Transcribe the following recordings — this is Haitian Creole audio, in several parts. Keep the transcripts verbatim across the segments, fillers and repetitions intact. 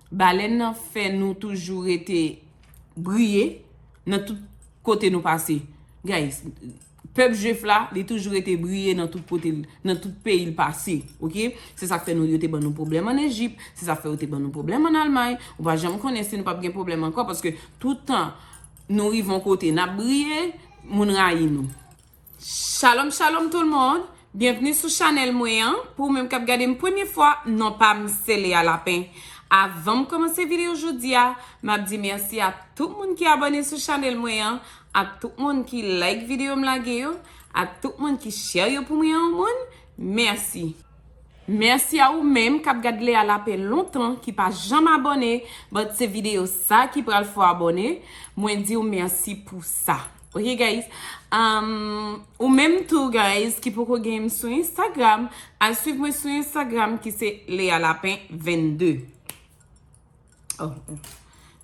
Balèn nan fè nou toujou rete briye nan tout kote nou pase. Guys, pèp jwif la, li toujou rete briye nan tout kote, nan tout peyi l pase, oke? Se sa k fè nou, yo te ban nou pwoblèm ann Ejip, se sa k fè yo te ban nou pwoblèm ann Almay. Ou pa janm konnen si nou p ap gen pwoblèm ankò, paske tout tan nou rive yon kote, n ap briye, moun rayi nou. Shalom, shalom tout le monde. Byenvni sou chanèl mwen an. Pou ou menm k ap gade m premye fwa, non pa m se Lea Lapin. Avan m kòmanse videyo jodi a, m ap di mèsi a tout moun ki abòne sou chanèl mwen an, ak tout moun ki like videyo m lage yo, ak tout moun ki share yo pou mwen an moun. Mèsi. Mèsi a ou menm k ap gad Lea Lapin lontan, ki pa janm abòne, but se videyo sa ki pral fè w abòne. Mwen di w mèsi pou sa. Oke, guys? Um, ou menm tou, guys, ki poko gen m sou Instagram, al swiv mwen sou Instagram ki se Lea Lapin vennde. Oh, oh.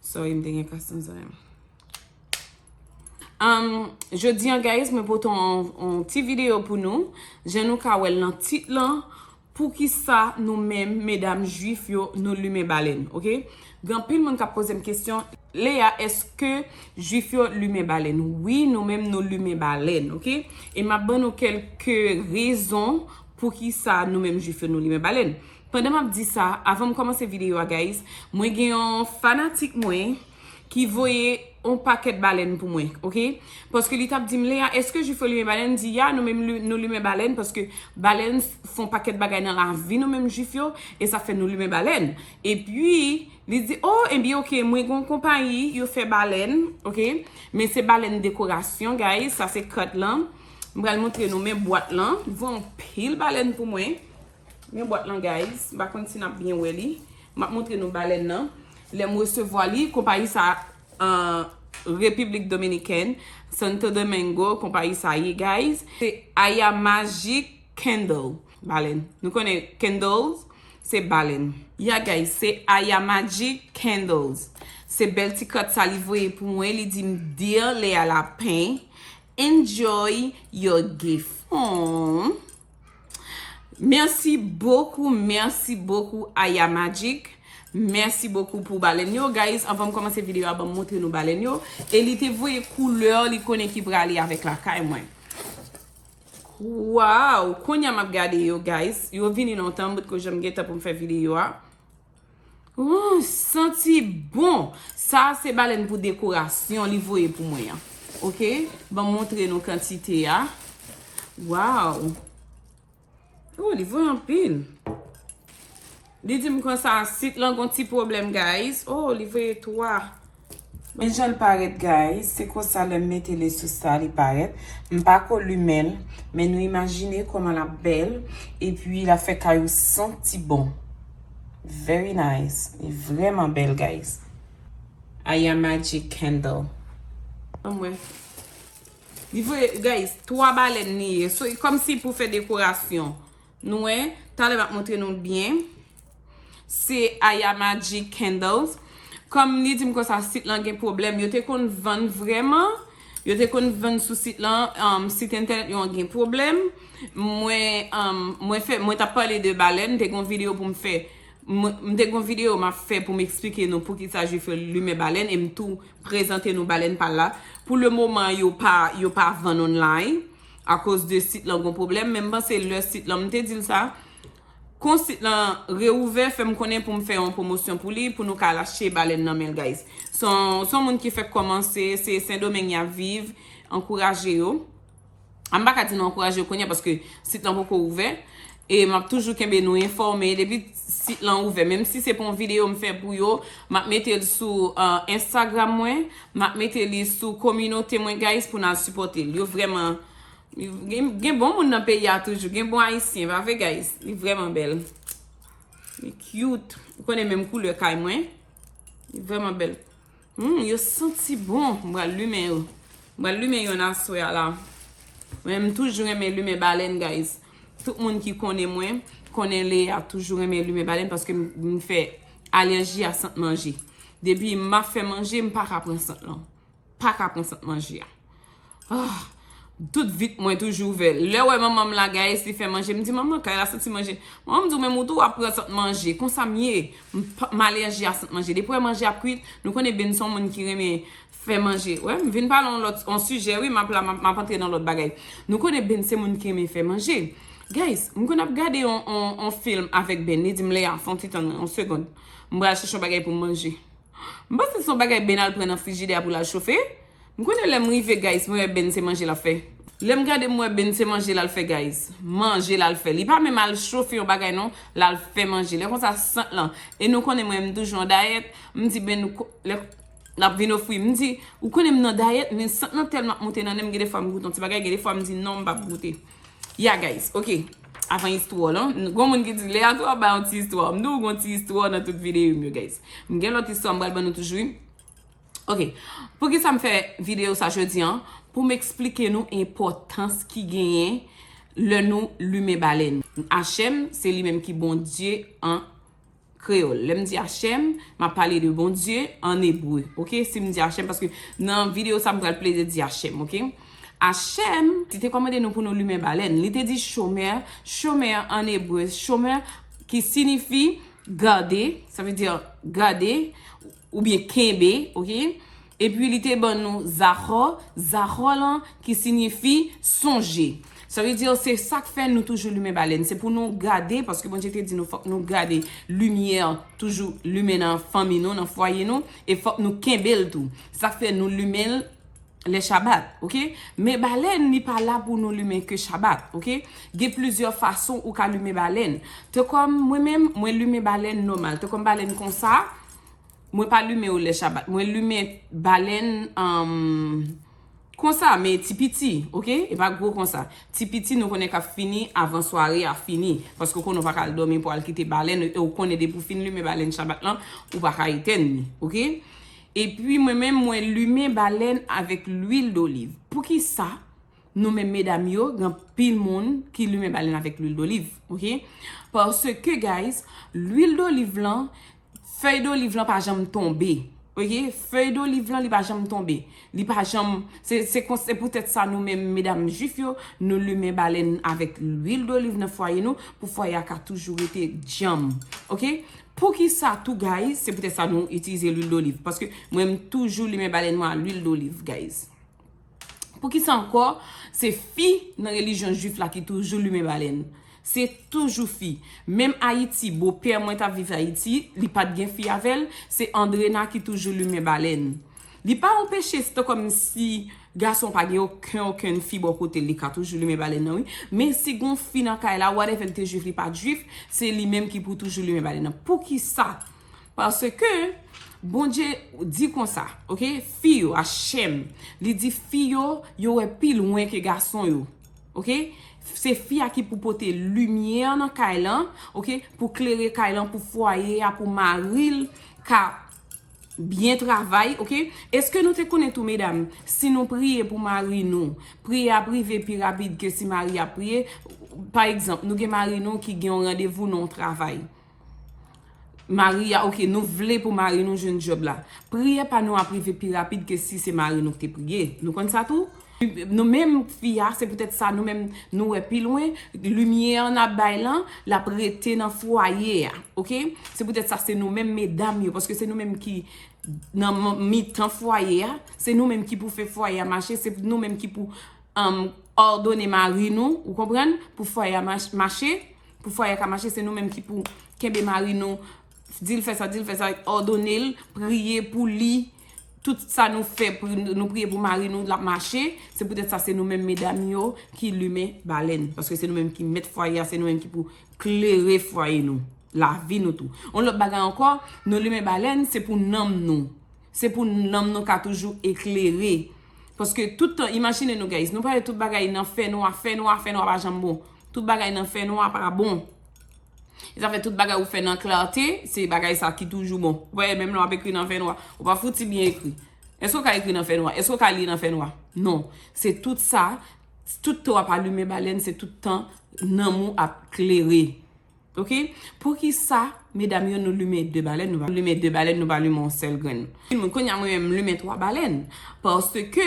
Sorry, m te gen kastans anlè m. Um, jodi an, guys, mwen pote yon, yon ti videyo pou nou. Jan nou ka wè l nan tit lan, poukisa nou menm, medam jwif yo, nou limen balèn, oke? Gen anpil moun k ap poze m kesyon, Lea, èske jwif yo limen balèn? Wi, nou menm, nou limen balèn, oke? E m ap ban nou kèlke rezon poukisa nou menm jwif yo, nou limen balèn. Pandan m ap di sa, avan m kòmanse videyo a, guys, mwen gen yon fanatik mwen ki voye yon pakèt balèn pou mwen, oke? Paske li t ap di m, Lea, èske jwif yo limen balèn? M di, ya, nou menm li, nou limen balèn, paske balèn fè yon pakèt bagay nan lavi nou menm jwif yo, e sa fè nou limen balèn. Epi, li di, o, ebyen, oke, mwen gen yon konpayi, yo fè balèn, oke? Men se balèn dekorasyon, guys, sa se kat lan. M pral montre nou, men bwat lan, li voye yon pil balèn pou mwen. Men bwat lan, guys. M pa konn si n ap byen wè li. M ap montre nou balèn nan. Lè m resevwa li, konpayi sa, an Repiblik Dominikèn, Santo Domingo, konpayi sa ye, guys. Se Aya Magic Candle. Balèn. Nou konnen candles, se balèn. Ya, guys, se Aya Magic Candles. Se bèl ti kat sa li voye pou mwen. Li di m, Dear Lea Lapin, enjoy your gift. Aww. Merci beaucoup, merci beaucoup, Aya Magic. Mèsi bokou pou balèn yo. Guys, anvan m kòmanse videyo a, ban m montre nou balèn yo. E li te voye koulè li konnen ki prale avèk lakay mwen. Wow! Kounye a m ap gade yo, guys. Yo vini lontan, m potko janm gen tan pou m fè videyo a. Ooh, santi bon. Sa a se balèn pou dekorasyon li voye pou mwen an. Oke? Ban m montre nou kantite a. Wow! Oh, li voye anpil. Li di m konsa, sit lan gon ti pwoblèm, guys. Oh, li voye twa. Men jan l parèt, guys, se konsa lè m mete li sou sa, li parèt. M pa ko limen l, men nou imajine kòman l ap bèl. Epi, l ap fè kay ou santi bon. Very nice. Li vrèman bèl, guys. Aya Magic Candle. Ann wè. Li voye, guys, twa balèn li ye. So, kòmsi pou fè dekorasyon. Nou wè, talè m ap montre nou l byen. Se Aya Magic Candles. Kòm li di m konsa, sit lan gen pwoblèm. Yo te konn vann vrèman. Yo te konn vann sou sit lan, um, sit entènèt yo an gen pwoblèm. Mwen, um, mwen fè, mwen t ap pale de balèn, m te gen yon videyo pou m fè. Mwen, m te gen yon videyo m ap fè pou m eksplike nou poukisa jwif yo limen balèn e m tou prezante nou balèn pa l la. Pou le moman, yo pa, yo pa vann online akoz de sit lan gon pwoblèm, men m panse lè sit lan, m te di l sa, kon sit lan reouvè, fè m konnen pou m fè yon pwomosyon pou li, pou nou ka al achte balèn nan men l, guys. Se yon, se yon moun ki fèk kòmanse, se Sendomeng y ap viv, ankouraje yo. A, m pa ka di nou ankouraje yo kounye a paske sit lan poko ouvè. E m ap toujou kenbe nou enfòme depi sit lan ouvè. Menm si se pa yon videyo m fè pou yo, m ap mete l sou, uh, Instagram mwen, m ap mete li sou kominote mwen, guys, pou n al sipòte l. Yo vrèman, gen, gen bon moun nan peyi a toujou, gen bon Ayisyen, pa vre, guys? Li vrèman bèl. Li cute. Ou konnen menm koulè kay mwen. Li vrèman bèl. Hmm, yo santi bon. M pral limen yo. M pral limen yonn aswè a la. Mwen, m toujou renmen limen balèn, guys. Tout moun ki konnen mwen, konnen Lea toujou renmen limen balèn paske m, m fè alèji a sant manje. Depi m ap fè manje, m pa ka pran sant lan. Pa ka pran sant manje a. Ah, Tout vit mwen toujou ouvè. Lè w wè manman m la, guys, li fè manje, m di, "Manman, kay la santi manje." Manman m di, "Ou menm ou tou, w ap pran sant manje." Konsa m ye. M pa- m alèji a sant manje. Depi w wè manje ap kwit, nou konnen Ben se yon moun ki renmen fè manje. Wè, m vin pale yon lòt, yon sijè, wi, m ap la, m ap, m ap antre nan lòt bagay. Nou konnen Ben se moun ki renmen fè manje. Guys, m konn ap gade yon, yon, yon fim avèk Ben. Li di m, "Lea, fè yon ti tann, yon segond. M pral chèche yon bagay pou m manje." M panse se yon bagay Ben al pran nan frijidè a pou l al chofe. M konnen lè m rive, guys, mwen wè Ben se manje l ap fè. Lè m gade m wè Ben se manje l al fè, guys. Manje l al fè. Li pa menm al chofe yon bagay non, l al fè manje. Lè konsa sant lan. E nou konnen mwen m toujou an dayèt. M di Ben, ko- lè l ap vin ofri, m di, "Ou konnen m nan dayèt, men sant lan tèlman ap monte nan nen m, gen de fwa m goute yon ti bagay, gen de fwa m di, 'Non, m p ap goute.'" Ya, guys, ok. Avan istwa lan, gon moun ki di, "Lea tou ap bay yon ti istwa." M di w gon ti istwa nan tout videyo m yo, guys. M gen lòt istwa m pral ban nou toujou, wi. Ok. Poukisa m fè videyo sa jodi an? Pou m eksplike nou enpòtans ki genyen lè nou limen balèn. H M, se li menm ki Bondye an kreyòl. Lè m di H M, m ap pale de Bondye an ebre, ok? Si m di H M, paske nan videyo sa, m pral plede di H M, ok? H M, li te kòmande nou pou nou limen balèn. Li te di chomè, chomè an ebre, chomè ki sinifi gade, sa vle di gade, oubyen kenbe, ok? Epi li te ban nou zahò, zahò lan ki sinifi sonje. Sa vle di se sa k fè nou toujou limen balèn. Se pou nou gade, paske Bondye te di nou fòk nou gade limyè toujou limen nan fanmi nou, nan fwaye nou, e fòk nou kenbe l tou. Sa k fè nou limen l lè Chabat, ok? Men balèn, li pa la pou nou limen ke Chabat, ok? Gen plizyè fason ou ka limen balèn. Te kòm mwen menm, mwen limen balèn nòmal. Te kòm balèn konsa, mwen pa limen yo lè Chabat. Mwen limen balèn, um, konsa, men ti piti, ok? E pa gwo konsa. Ti piti, nou konnen k ap fini avan sware a fini. Paske ou konnen ou pa ka al dòmi pou al kite balèn, e ou konnen depi w fin limen balèn Chabat lan, ou pa ka etèn li, ok? Epi mwen menm, mwen limen balèn avèk lwil doliv. Poukisa nou menm medam yo, gen anpil moun ki limen balèn avèk lwil doliv, ok? Paske, guys, lwil doliv lan, fèy doliv lan pa janm tonbe, ok? Fèy doliv lan, li pa janm tonbe. Li pa janm, se, se, kon- se poutèt sa nou menm, medam jwif yo, nou limen balèn avèk lwil doliv nan fwaye nou, pou fwaye a ka toujou rete djanm, ok? Poukisa tou, guys, se poutèt sa nou itilize lwil doliv. Paske mwen, m toujou limen balèn mwen a lwil doliv, guys. Poukisa ankò se fi nan relijyon jwif la ki toujou limen balèn? Se toujou fi. Menm Ayiti, bopè mwen t ap viv Ayiti, li pa t gen fi avè l, se Andrena ki toujou limen balèn. Li pa anpeche, se kòmsi gason pa gen okenn, okenn fi bò kote l, li ka toujou limen balèn nan, wi. Men si gon fi nan kay la, whatever, li te jwif, li pa t jwif, se li menm ki pou toujou limen balèn nan. Poukisa? Paske Bondye di konsa, ok? Fi yo, H M, li di fi yo, yo wè pi lwen ke gason yo, ok? Se fi a ki pou pote limyè nan kay lan, ok? Pou klere kay lan, pou fwaye a, pou mari l ka byen travay, ok? Èske nou te konnen tou, medam, si nou priye pou mari nou, priye ap rive pi rapid ke si mari a priye? Pa egzanp, nou gen mari nou ki gen yon randevou nan yon travay. Mari a, ok, nou vle pou mari nou jwenn djòb la. Priyè pa nou ap rive pi rapid ke si se mari nou ki te priye. Nou konn sa tou? Nou menm fi a, se poutèt sa nou menm nou wè pi lwen, limyè a n ap bay lan, l ap rete nan fwaye a, ok? Se poutèt sa se nou menm medam yo, paske se nou menm ki nan m- mitan fwaye a, se nou menm ki pou fè fwaye a mache, se nou menm ki pou um, òdone mari nou, ou konprann, pou fwaye a mach- mache, pou fwaye a ka mache, se nou menm ki pou kenbe mari nou, di l fè sa, di l fè sa, òdone l, priye pou li, tout sa nou fè, pri- nou priye pou mari nou, l ap mache, se poutèt sa se nou menm medam yo ki limen balèn, paske se nou menm ki mèt fwaye a, se nou menm ki pou klere fwaye nou, lavi nou tou. Yon lòt bagay ankò, nou limen balèn, se pou nanm nou. Se pou nanm nou ka toujou eklere. Paske tout tan, imajine nou, guys, nou pa wè tout bagay nan fènwa, fènwa, fènwa pa janm bon. Tout bagay nan fènwa pa bon. E sa fè tout bagay ou fè nan klète, se bagay sa ki toujou bon. Ou pa wè menm lè w ap ekri nan fènwa, ou pa fouti byen ekri. Èske w ka ekri nan fènwa? Èske w ka li nan fènwa? Non. Se tout sa, tout tan w ap alimen balèn, se tout tan nanm ou ap klere. Ok? Poukisa, medam yo, nou limen de balèn, nou pa limen de balèn, nou pa limen yon sèl grenn? Moun, kounye a mwen menm, m limen twa balèn. Paske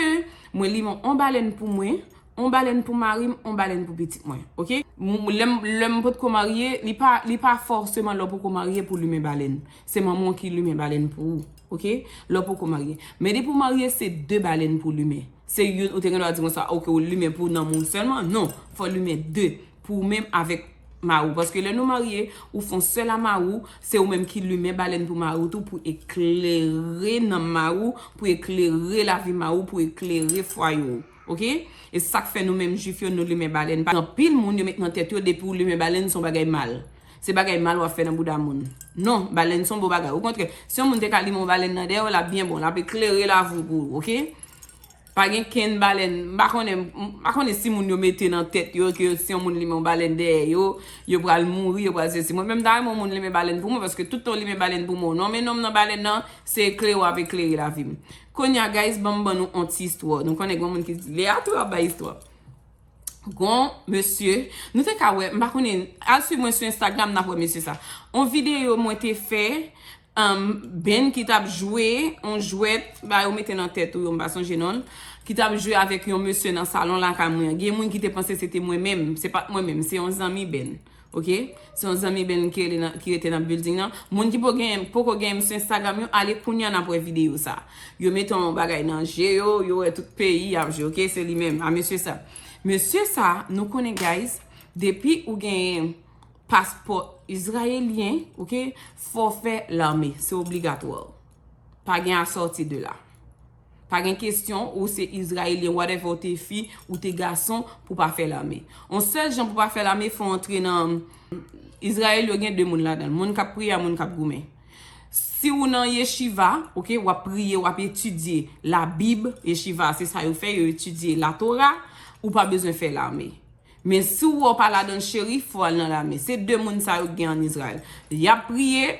mwen limen yon balèn pou mwen, On balèn pou mari m, on balèn pou pitit mwen, oke? M- Lè m lè m potko marye, li pa li pa fòseman lè w poko marye pou limen balèn. Se manman w ki limen balèn pou ou, oke? Lè w poko marye. Men depi w marye, se de balèn pou limen. Se youn, ou te gen dwa di konsa, oke, ou limen pou nanm ou sèlman. Non, fò w limen de pou ou menm avèk mari w. Paske lè nou marye, ou fè yon sèl a mari w, se ou menm ki limen balèn pou mari w tou, pou eklere nanm mari w, pou eklere lavi mari w, pou eklere fwaye w. Oke? E sa k fè nou menm jwif yo, nou limen balèn. Gen anpil moun yo met nan tèt yo, depi w limen balèn, se yon bagay mal. Se bagay mal w ap fè nan bouda moun. Non, balèn se yon bon bagay. Okontrè, si yon moun te ka limen yon balèn nan dèyè w, l ap byen bon. L ap eklere lavi w pou ou, oke? Pa gen kenn balèn. M pa konnen, m pa konnen si moun yo mete nan tèt yo ke si yon moun limen yon balèn dèyè yo, yo pral mouri, yo pral sesi. Mwen menm, m ta renmen yon moun limen balèn pou mwen, paske tout tan w limen balèn pou mwen, w nonmen non m nan balèn nan, se eklere w ap eklere lavi m. Kounye a, guys, ban m ban nou yon ti istwa. Nou konnen gen moun ki di, Lea tou ap bay istwa. Gon mesye, nou te ka wè, m pa konnen, al swiv mwen sou Instagram, n ap wè mesye sa. On videyo mwen te fè, um, Ben ki t ap jwe on jwèt, ba yo mete nan tèt ou yo, m pa sonje non l, ki t ap jwe avèk yon mesye nan salon lakay mwen. Gen moun ki te panse se te mwen menm, se pa t mwen menm, se yon zanmi Ben. Oke? Se yon zanmi Ben ki rele nan- ki rete nan building nan. Moun ki poko gen, poko gen sou Instagram yo, ale kounye a n ap wè videyo sa. Yo mete yon bagay nan je yo, yo wè tout peyi y ap jwe, oke? Se li menm, a mesye sa. Mesye sa, nou konnen, guys, depi ou gen paspò izrayelyen, oke, fò w fè lame, se obligatwa. Pa gen asòti de la. Pa gen kesyon, ou se izrayelyen, whatever, ou te fi, ou te gason, pou pa fè lame. On sèl jan pou pa fè lame, fò w antre nan Izrayèl yo gen de moun ladan l, moun k ap priye a moun k ap goumen. Si ou nan yechiva, oke, w ap priye, w ap etidye Labib, yechiva, se sa yo fè, yo etidye Latora, ou pa bezwen fè lame. Men si w wè w pa ladan l, cheri, fò w al nan lame. Se de moun sa yo k gen ann Izrayèl. Y ap priye,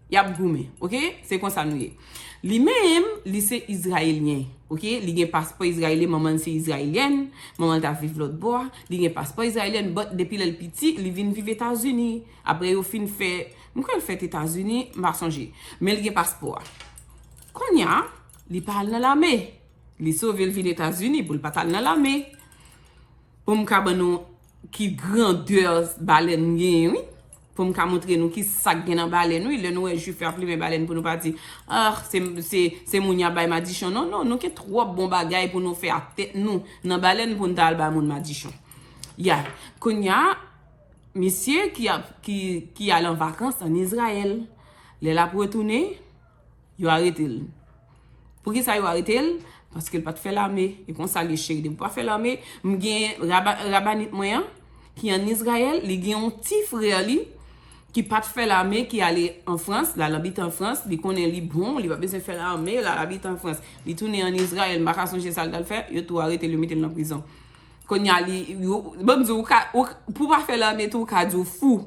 y ap goumen, oke? Se konsa nou ye. Li menm, li se izrayelyen, oke? Li gen paspò izrayelyen, manman l se izrayelyèn, manman l t ap viv lòt bò a. Li gen paspò izrayelyèn, but depi lè l piti, li vin viv Etazini. Apre yo fin fè, m kwè l fèt Etazini, m pa sonje. Men li gen paspò a. Kounye a, li pa al nan lame. Li sove l vin Etazini pou l pa t al nan lame. Pou m ka ban nou ki grandè balèn genyen, wi. Pou m ka montre nou ki sa k gen nan balèn, wi. Lè nou wè Jwif yo ap limen balèn, pou nou pa di, ah, se, se, se moun y ap bay madichon. Non, non, nou gen twòp bon bagay pou nou fè ak tèt nou nan balèn pou n ta al bay moun madichon. Ya, kounye a, misye ki ap, ki, ki al an vakans ann Izrayèl, lè l ap retounen, yo arete l. Poukisa yo arete l? Paske l pa t fè lame. E konsa l ye, cheri. Depi w pa fè lame, m gen raba, rabanit mwen an, ki ann Izrayèl, li gen yon ti frè li, ki pa t fè lame, ki ale an Frans, l al abite an Frans, li konnen li bon, li pa bezwen fè lame, l al abite an Frans. Li tounen ann Izrayèl, m pa ka sonje sa l t al fè, yo tou arete l, yo mete l nan prizon. Kounye a, li, yo, ban m di w, ou ka, ou, pou w pa fè lame tou, ou ka di w fou.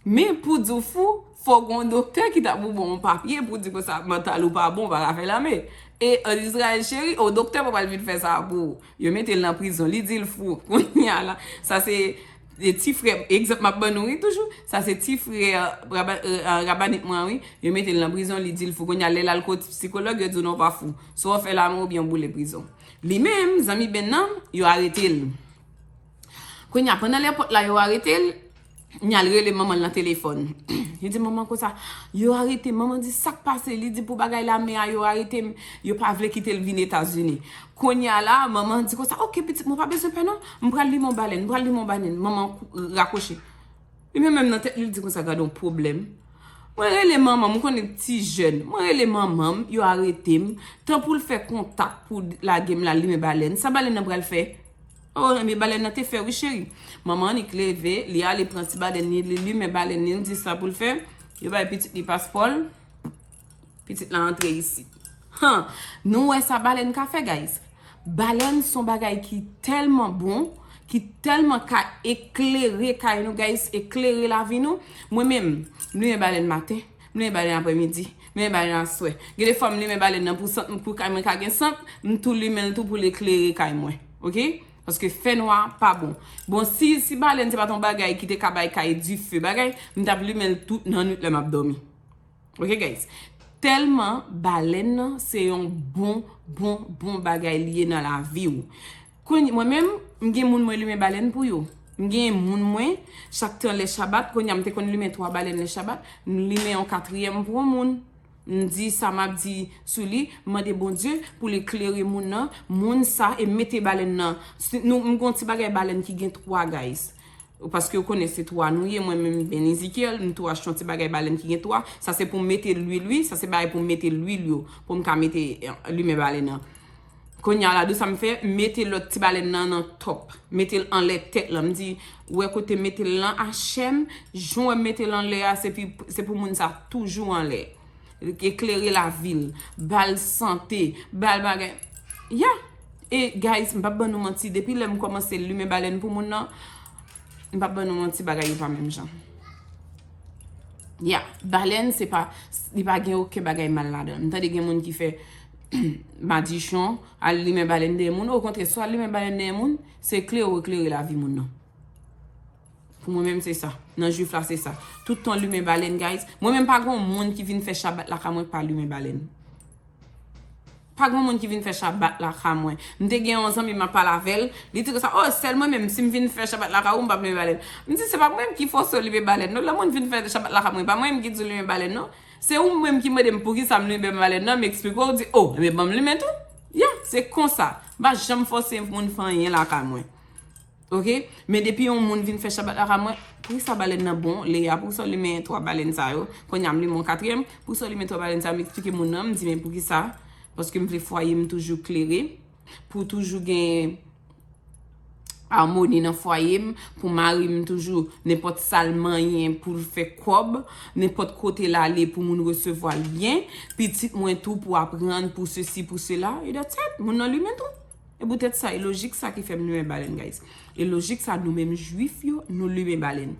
Men pou di w fou, fò w gen yon doktè ki ta pou ba w yon papye pou di konsa mantal ou pa bon, ou pa ka fè lame. E ann Izrayèl, cheri, yon doktè pa pral vin fè sa pou ou. Yo mete l nan prizon, li di l fou. Kounye a la, sa se, e ti frè, egzanp m ap ban nou, wi, toujou. Sa se ti frè raba, e, rabanit mwen an, wi. Yo mete l nan prizon, li di l fou. Kounye a, lè l al kot sikològ, yo di w non, w pa fou. Swa w fè lame oubyen w boule prizon. Li menm, zanmi Ben nan, yo arete l. Kounye a, pandan lè pòt la yo arete l, li al rele manman l nan telefòn. Li di manman konsa, yo arete m. Manman di, sa k pase? Li di, pou bagay lame a, yo arete m, yo pa vle kite l vin Etazini. Kounye a la, manman di konsa, oke, pitit mwen, pa bezwen pè non, m pral limen yon balèn, m pral limen yon balèn. Manman kou- rakwoche. Li menm menm nan tèt li, li di konsa, gade yon pwoblèm. Mwen rele manman m, ou konnen ti jèn. Mwen rele manman m, yo arete m. Tan pou l fè kontak pou lage m la, limen balèn. Sa balèn nan pral fè? Oh, ebyen balèn nan te fè wi, cheri. Manman annik leve, li ale pran ti balèn li, li limen balèn li, li di sa pou l fè. Yo bay pitit li paspò l. Pitit la antre isit. Han, nou wè sa balèn ka fè, guys. Balèn se yon bagay ki tèlman bon, ki tèlman ka eklere kay nou, guys, eklere lavi nou. Mwen menm, m limen balèn maten, m limen balèn aprèmidi, m limen balèn aswè. Gen de fwa m limen balèn nan pou sant, pou kay mwen ka gen sant, m tou limen l tou pou l eklere kay mwen. Oke? Paske fènwa pa bon. Bon, si, si balèn se pa t yon bagay ki te ka bay kay dife, bagay, m t ap limen l tout nan nwit lè m ap dòmi. Oke, guys? Tèlman balèn nan se yon bon, bon, bon bagay li ye nan lavi w. Kounye, mwen menm, m gen moun mwen limen balèn pou yo. M gen moun mwen, chak tan lè Chabat, kounye a m te konn limen twa balèn lè Chabat, m limen yon katriyèm pou yon moun. M di sa m ap di sou li, m mande Bondye pou li klere moun nan, moun sa, e mete balèn nan. Si nou, m gon ti bagay balèn ki gen twa, guys. Paske w konnen se twa nou ye, mwen menm Ben Ezekiel, m tou achte yon ti bagay balèn ki gen twa. Sa se pou m mete lwil, wi, sa se bagay pou m mete lwil yo, pou m ka mete, eh, limen balèn nan. Kounye a la, de sa m fè, m mete lòt ti balèn nan nan top. Mete l anlè tèt lan. M di, ou wè kote m mete l lan a chèn, jan w wè m mete l anlè a, se pi, se pou moun sa toujou anlè. Eklere lavi l, ba l sante, ba l bagay. Ya! E, guys, m p ap ban nou manti, depi lè m kòmanse limen balèn pou moun nan, m p ap ban nou manti, bagay yo pa menm jan. Ya, balèn, se pa, li pa gen okenn bagay mal ladan l. M tande gen moun ki fè madichon, al limen balèn dèyè moun. Okontrè, si w al limen balèn dèyè moun, se eklere w eklere lavi moun nan. Pou mwen menm, se sa. Nan jwif la, se sa. Tout tan limen balèn, guys. Mwen menm, pa gen moun ki vin fè Chabat lakay mwen pa limen balèn. Pa gen moun ki vin fè Chabat lakay mwen. M te gen yon zanmi m ap pale avè l, li te konsa, "Oh, sèl mwen menm, si m vin fè Chabat lakay ou, m p ap limen balèn." M di, "Se pa mwen menm ki fòse w limen balèn, non. Lè moun vin fè Chabat lakay mwen, pa mwen menm ki di w limen balèn, non. Se ou menm ki mande m poukisa m limen balèn nan, m eksplike w, ou di, 'Oh, ebyen, ban m limen tou.'" Ya, se konsa. M pa janm fòse moun fè anyen lakay mwen. Ok? Men depi yon moun vin fè Chabat lakay mwen, poukisa balèn nan bon, Leya, poukisa w limen twa balèn sa yo? Kounye a m limen yon katriyèm, poukisa w limen twa balèn sa yo? M eksplike moun nan, m di, "Men poukisa?" Paske m vle fwaye m toujou klere, pou toujou gen amoni nan fwaye m, pou mari m toujou, nenpòt sa l manyen pou l fè kòb, nenpòt kote l ale pou moun resevwa l byen, pitit mwen tou pou aprann, pou sesi, pou sela, e that's it, moun nan limen tou. E poutèt sa, e lojik sa ki fè m limen balèn, guys. E lojik sa, nou menm jwif yo, nou limen balèn.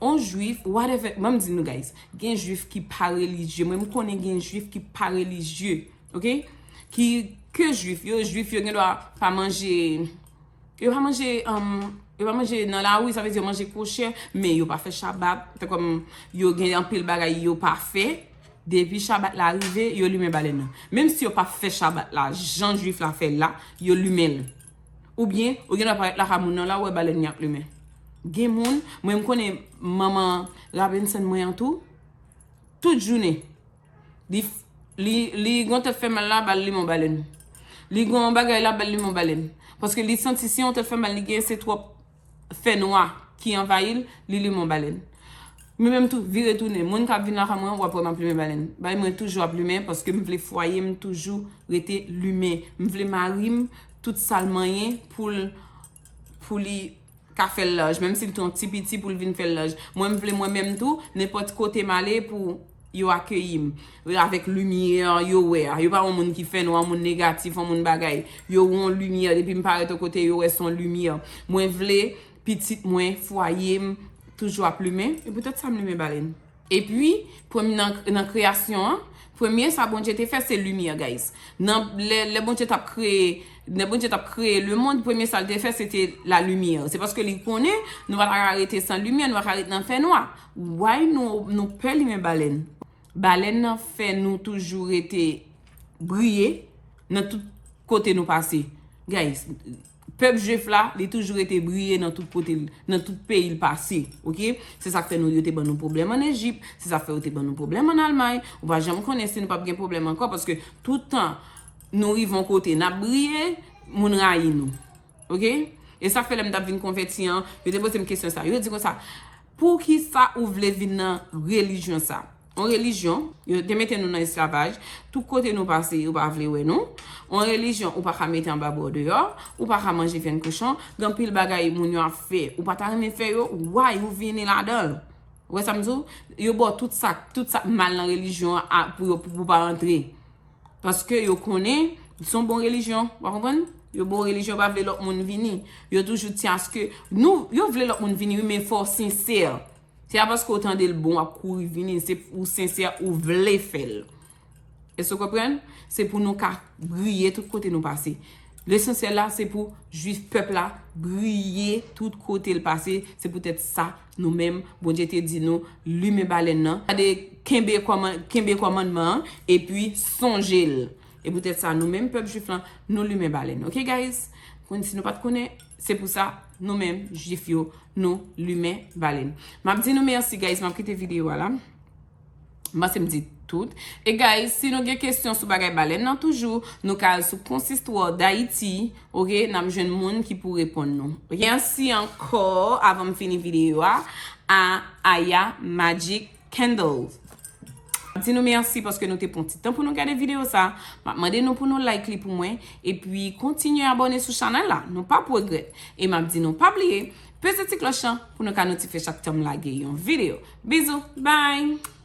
On jwif, whatever, ban m di nou, guys, gen jwif ki pa relijye. Mwen, m konnen gen jwif ki pa relijye, ok? Ki, ke jwif yo, jwif yo gen dwa pa manje, yo pa manje, um, yo pa manje nan lari, sa vle di yo manje kochè, men yo pa fè Chabat, tankou yo gen anpil bagay yo pa fè. Depi Chabat la rive, yo limen balèn nan. Menm si yo pa fè Chabat la, jan jwif la fè l la, yo limen l. Oubyen, ou gen dwa parèt lakay moun nan la, ou wè balèn li ap limen. Gen moun, mwen m konnen manman Rabenson mwen an tou, tout jounen, li, li, li gon tèt fè mal la, ba l limen yon balèn. Li gon bagay la, ba l limen yon balèn. Paske li santi si yon tèt fè mal li gen, se twòp fènwa ki anvayi l, li limen yon balèn. Mwen menm tou, vire tounen. Moun k ap vin lakay mwen, w ap wè m ap limen balèn. Bay mwen toujou ap limen, paske m vle fwaye m toujou rete limen. M vle mari m, tout sa l manyen pou l, pou li ka fè l laj. Menm si l te yon ti piti pou l vin fè l laj. Mwen, m vle mwen menm tou, nenpòt kote m ale pou yo akeyi m avèk limyè, yo wè a. Yo pa yon moun ki fènwa, yon moun negatif, yon moun bagay. Yo wè yon limyè, depi m parèt yon kote, yo wè se yon limyè. Mwen vle pitit mwen, fwaye m, toujou ap limen. E poutèt sa m limen balèn. Epi, premye, nan, nan kreyasyon an, premye sa Bondye te fè, se limyè, guys. Nan, lè, lè Bondye t ap kreye, lè Bondye t ap kreye lemonn, premye sa l te fè, se te lalimyè. Se paske li konnen nou pa ta ka rete san limyè, nou pa ka rete nan fènwa. Why nou, nou pè limen balèn? Balèn nan fè nou toujou rete briye nan tout kote nou pase. Guys, pèp jwif la, li toujou rete briye nan tout kote l, nan tout peyi l pase, ok? Se sa k fè nou, yo te ban nou pwoblèm ann Ejip, se sa k fè yo te ban nou pwoblèm ann Almay. Ou pa janm konnen si nou p ap gen pwoblèm ankò, paske tout tan nou rive yon kote, n ap briye, moun rayi nou. Ok? E sa k fè lè m t ap vin konvèti an, yo te poze m kesyon sa. Yo di konsa, "Poukisa ou vle vin nan relijyon sa? Yon relijyon, yo te mete nou nan esklavaj, tout kote nou pase, yo pa vle wè nou. Yon relijyon, ou pa ka mete anba bò deyò, ou pa ka manje vyann kochon, gen anpil bagay moun yo ap fè, ou pa ta renmen fè yo, why ou vini ladan l?" Ou wè sa m di w? Yo ba w tout sa, tout sa k mal nan relijyon an pou yo, pou, pou pa antre. Paske yo konnen se yon bon relijyon, w konprann? Yo bon relijyon, pa vle lòt moun vini. Yo toujou tyaske nou, yo vle lòt moun vini, wi, men fò w sensè. Se pa paske w tande l bon, w ap kouri vini, se ou sensè, ou vle fè l. Èske w konprann? Se pou nou ka briye tout kote nou pase. Lesansyèl la, se pou jwif pèp la briye tout kote l pase. Se poutèt sa, nou menm, Bondye te di nou, limen balèn nan. Gade, kenbe kòman-, kenbe kòmandman an, epi sonje l. E poutèt sa, nou menm, pèp jwif lan, nou limen balèn. Ok, guys? Konn si nou pa t konnen, se pou sa, nou menm, jwif yo, nou limen balèn. M ap di nou mèsi, guys, m ap kite videyo a la. M panse m di tout. E guys, si nou gen kesyon sou bagay balèn nan toujou, nou ka al sou Consistoire d'Haïti, ok, n ap jwenn moun ki pou reponn nou. Mèsi ankò, avan m fini videyo a, a Aya Magic Candles. M ap di nou mèsi paske nou te pran ti tan pou nou gade videyo sa. M ap mande nou pou nou like li pou mwen. Epi kontinye abòne sou chanèl la. Nou p ap regrèt. E m ap di nou pa bliye, peze ti klòch lan pou nou ka notifye chak tan m lage yon videyo. Bizou, bye!